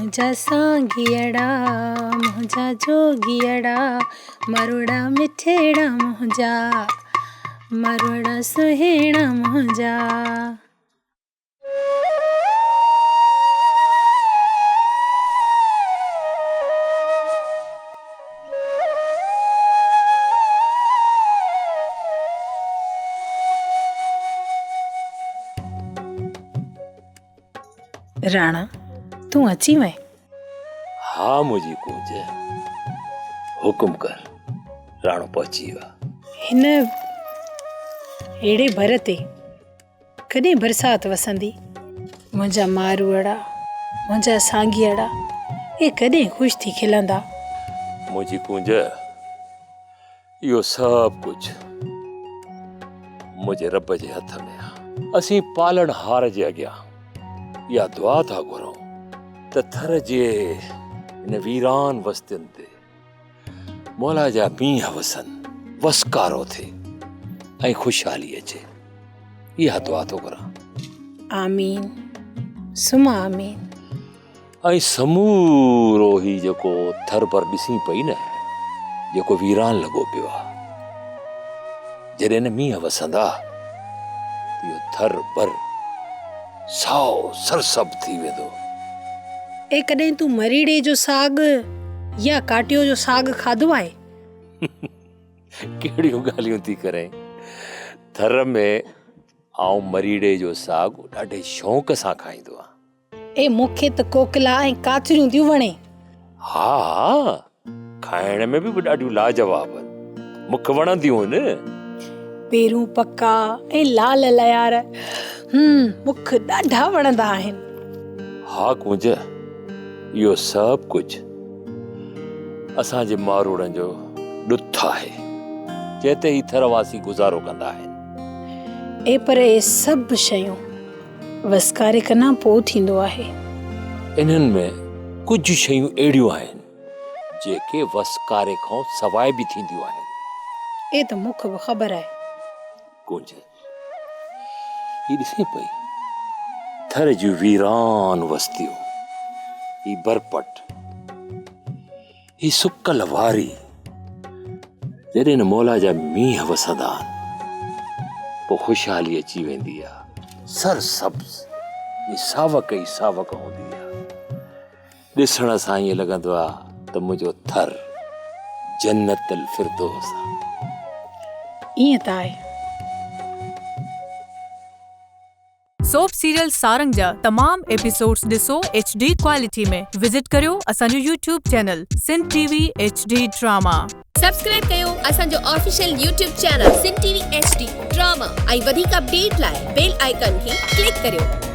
منهنجا سانگيئڙا، منهنجا جوڳيئڙا، مروڙا مٺيڙا منهنجا، مروڙا سهيڙا منهنجا. راڻا، تون اچي وئين؟ ها منهنجي ڪونج، حڪم ڪر، راڻو پهچي ويو آ. هن اهڙي ڀر تي ڪڏهن برسات وسندي؟ منهنجا ماروئڙا، منهنجا سانگيئڙا، اهي ڪڏهن خوش ٿي کلندا؟ منهنجي ڪونج، اهو سڀ ڪجهه منهنجي رب جي هٿ ۾ آ. اسين پالڻهار جي اڳيان اها دعا ٿا گهرون ته ٿر جي هن ويران وستين تي مولا جا مينهن وسن، وسڪارو ٿئي ۽ خوشحالي اچي. اها دعا ٿو گهران. آمين ثم آمين. ۽ سمورو هي جيڪو ٿر بر ڏسين پئي نه، جيڪو ويران لڳو پيو آ، جڏهن نه مينهن وسندا ته اهو ٿر بر سائو سرسبز ٿي ويندو. اي ڪڏهن تون مريڙي جو ساڳ يا ڪاٽيو جو ساڳ کاڌو آهي؟ ڪهڙيون ڳالهيون ٿي ڪرين. ٿر ۾ آئون مريڙي جو ساڳ ڏاڍي شوق سان کائيندو آهيان. اي مون کي ته ڪوڪلا ۽ ڪاچريون ٿيون وڻي. ها ها کائڻ ۾ به ڏاڍيون لاجواب آهن. مون کي وڻنديون آهن. پيرون پڪا ۽ لال ليار هم مون کي ڏاڍا وڻندا آهن. ها ڪونج اهو سڀ ڪجهه اسان جي ماروئڙن جو ڏٿ آهي جنهن تي هي ٿر واسي گذارو ڪندا آهن. اي پر اهي سڀ شيون وسڪاري ڪنا پوء ٿيندو آهي. انهن ۾ ڪجهه شيون اهڙيون آهن، جيڪي وسڪاري کان سواء به ٿينديون آهن. اي ته مون کي به خبر آهي. ڪونج، هي ڏسين پئي، ٿر جون ويران وستيون، هي برپٽ، هي سڪل واري، جڏهن مولا جا مينهن وسندا آهن، پوء خوشحالي اچي ويندي آهي. سر سبز ۽ ساوڪ ئي ساوڪ هوندي آهي. ڏسڻ سان ائين لڳندو آهي ته منهنجو ٿر جنت الفردوس آهي. ائين ته آهي. سوپ سيريل سارنگ جا تمام ايپيسوڊز ڏسو ايڇ ڊي ڪوالٽي ۾ وزٽ ڪريو اسان جو YouTube channel Sindh T V H D drama. Subscribe ڪيو اسان جو official YouTube channel Sindh T V H D drama ۽ وڌيڪ اپڊيٽ لاء بيل آئيڪان کي ڪلڪ ڪريو.